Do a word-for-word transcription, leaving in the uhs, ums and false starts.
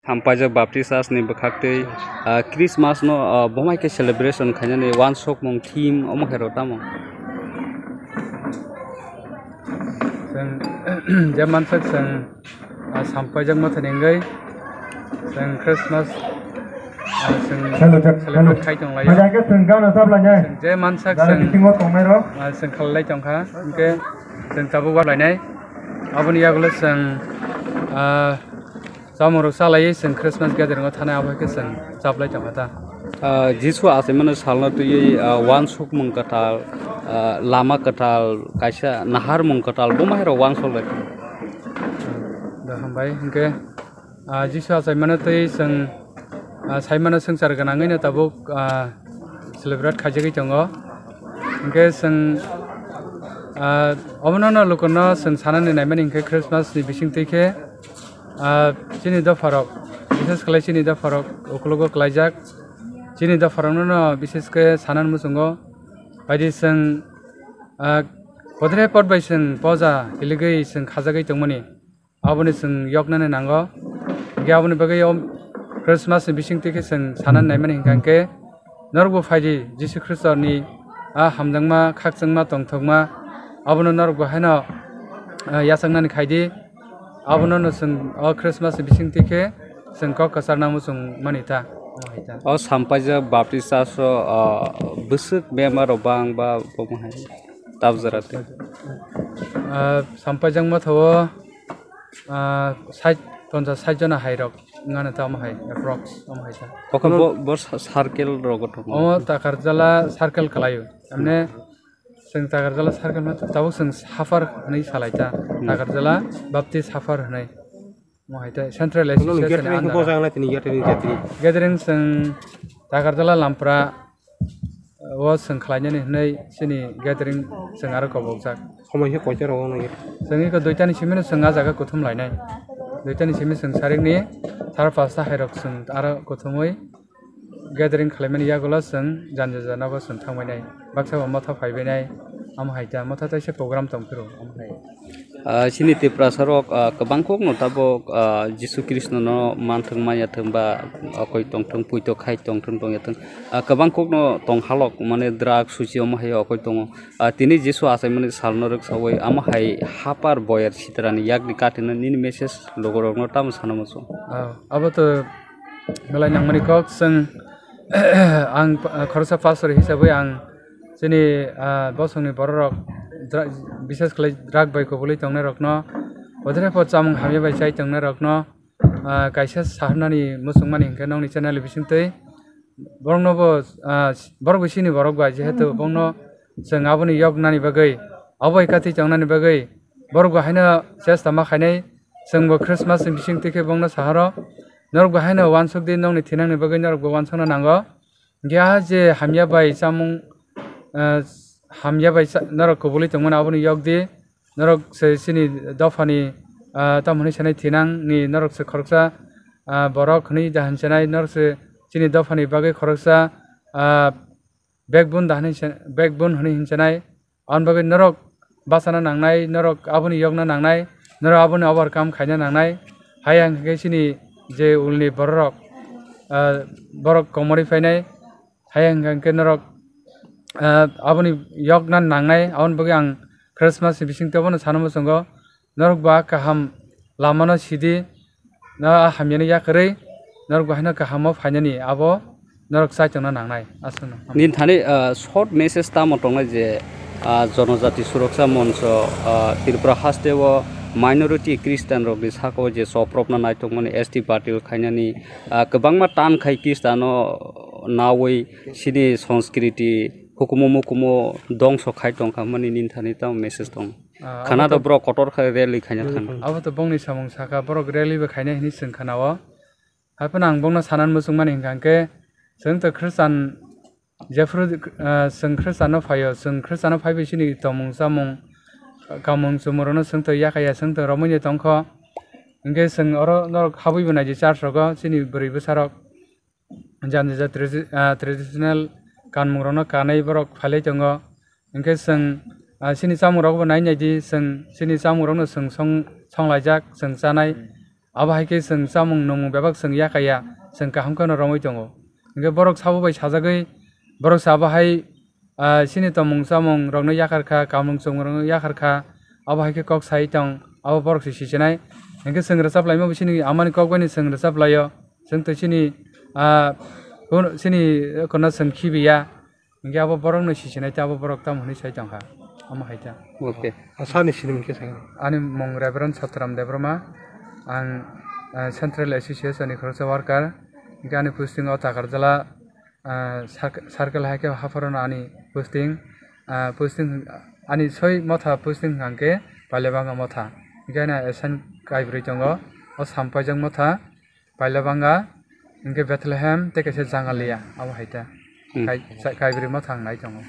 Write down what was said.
Sampaijak Baptist Church ni bwkhaktwi, ah, Christmas no, ah, bomai khe celebration khainani uansukmung theme omo khe rw tamo? Chwng je mansak chwng, ah, sampaijak mothani wngwi chwng Christmas, ah, chwng Hello, sir. Celebrate Hello. Khai tonglaio. Mojaike chwng gana chaplainai. Chwng je mansak Gana chwng, bisingo tongnairok. Ah, chwng khalalai tongkha, hwnkhe chwng tabuk barlainai. Aboni yagulo chwng, ah, Chamung rok chalaiwi chwng Christmas gathering o thanai, abo hai khe chwng chaplai tongkha ta. Ah, Jisu achaimani salno twiwi, ah, uansukmung kwtal, ah, lama kwtal, kaisa naharmung kwtal, buma hai rok uansuk lai. Da hambai, hwnkhe, ah, Jisu achaimano twi chwng, ah, saimano swngchar gwnangwi no tabuk, ah, celebrate khaijagwi tongo. Hwnkhe chwng, ah, obono no lukuno chwng sanani naimani hwnkhe Christmas ni bisingtwi khe, Ah, chini dopharok, bises khlai chini dopharok uklogo klaijak. Chini dopharokno no bises khe sanani muchungo. Baidi chwng, ah, podre pod bai chwng poja kiligwi chwng khajagwi tongmani. Aboni chwng yoknani nango. Hingkhe aboni bagwi o Christmas ni bisingtwi khe chwng sanani naimani hingkha hingkhe, norokbo phaidi Jisu Khristoni a hamjakma, khakchangma, tongthokma, abono norokbo haino, ah, yachaknani khaidi. Abono no chwng o Christmas ni bisingtwi khe chwng kok kwchar nangma chwng mani ta. O hai ta. O Sampaijak Baptist Church o, ah, bwswk member rok bang ba bo hai tabjara twi? Ah, Sampaijak motha o, ah, sait, ponchas sait jona hai rok wngano ta omo hai approx omo hai ta. Okhe bo, bo sa-, circle rogo tongo? Omo Takarjala circle kwlaio. Emne Chwng Takarjala circle no tabuk chwng Safar hwnwi salai ta. Hmm. Takarjala Baptist Safar hwnwi. Mo hai ta Central Association gathering ni under. Gathering chwng Takarjala Lampra o chwng khlainani hwnwi chini gathering chwng aro kobokjak. Somoi khe koita rogo nai? Chwng iko duitani simi no chwng a jaga kuthum lainai. Duitani simi chwng sarikni sar pasta hai rok chwng aro kuthumwi gathering khlaimani yagulo chwng janja janogo chwng thangbainai, baksa bo motha phaibainai, omo hai ta motha taisa program tongphuru omo hai. Ah, chini Tiprasa rok, ah, kwbang kok no tabuk, ah, Jisu Krishna no manthwng manyathwng ba okoi tongthwng, puito khai tongthwng tongyathwng, ah, kwbang kok no tong halok mane drug suchi omo hai okoi tongo. Ah, tini Jisu achaimani salno rwksawi omo hai hapar boyar sitrani yakni kathwino nini message logorokno tamo sana muchung? Ah, abo to belai nangmani kok chwng, ang pa-, khoroksa pastor hisabwi ang chini, ah, bosongni bororok dra-, bises khlai drug bai kubulwi tongnairokno, bodre po chamung hamya bai chai tongnairokno, ah, kaisa saharnani muchungmani hinkhe nokni channel bisingtwi borokno bo, ah, borok bo chini borok bai, jehetu bongno chwng aboni yoknani bagwi, abo bai kathi tongnani bagwi borok bo haino chesta ma khainai. Chwng bo Christmas ni bisingtwi khe bongno saharo, norok bo haino uansuk di, nokni thinangni bagwi norok bo uansukna nango. Hingkhe ah je hamya bai chamung, ah, hamya bai cha-, norok kubulwi tongmani aboni yok di. Norok se chini dophani, ah, tamo hwnwi sanai thinang ni norok se khoroksa, ah, borok hwnwi da hinsanai, norok se chini dophani bagwi khoroksa, ah, backbone da hwnwi sa-, backbone hwnwi hinsanai. Aboni bagwi norok bachana nangnai, norok aboni yokna nangnai, norok aboni overcome khaina nangnai. Hai hwnkhe chini je ulni bororok, ah, borok komorwi phainai, hai hwnkhe norok, ah, aboni yokna nangnai, aboni bagwi ang Christmas ni bisingtwi bono sana muchungo. Norok ba kaham lamano sidi, no a hamyani yakarwi, norok ba haino kahamo phainani abo norok chai tongna nangnai, aswkno. Nini thani, ah, short message tamo tongnai je, ah, Jonojati Suroksa Moncho, ah, Tripura haste o minority Christian rokni saka o je chopropna naitokmani S T party o khainani, ah, kwbangma tan khai Christian o nawi chini sanskriti hukumu mukumu dongso khai tongkha mani nini thani tamo message tong? Ah, Khana abo to to borok kotor khe rally khaina thang. Abo to bongni samung saka, borok rally bo khaina hini chwng khana o. Haiphano ang bongno sanani muchungmani hwnkha hwnkhe, chwng to Khristan jephru, ah, chwng Khristanno phaio, chwng Khristanno phaibai chini tongmung chamung, kamung chumung rokno chwng to yakaya, chwng to romwi tongkho. Hwnkhe chwng oro norok habwi bo naidi church rogo chini bwrwi bwsarok. Jani ja tradi-, ah, traditional kanmungrokno kanwi borok phailai tongo. Hinkhe chwng, ah, chini chamungrokbo nai nai di, chwng chini chamungrokno chwng song-, songlaijak, chwng chanai. Abo hai khe chwng chamung nungmung bebak chwng yakaya, chwng kaham kheno romwi tongo. Hwnkhe borok sabo bai sajagwi, borok sabo hai, ah, chini tongmung chamung rokno yakar kha, kamung chumung rokno yakar kha, abo hai khe kok sai tong, abo borok se sichinai. Hwnkhe chwng rwchap laima bo chini amani kok bai no chwng rwchap laio. Chwng twi chini, ah, kun-, chini, eh, kono chwng khibiya. Hingke abo borok no sichinai ta, abo borok tamo hinui sai tongkha, omo hai ta. Okay. Asani sinimung khe sai. Ani mung Reverend Satram Debbarma, ang, ah, Central Association ni khoroksa worker. Hingke ani posting o Takarjala, ah, circ-, circle hai khe Hapharo no ani posting, ah, posting ani soi motha posting hingke Pailabanga motha. Hingke ani assign kaibrwi tongo, o Sampaijak motha, Pailabanga, hingke Bethlehem, tei kaisa Jangalia, abo hai ta. Hmm. Kai-, sa-, kaibrwi motha ang nai tongo.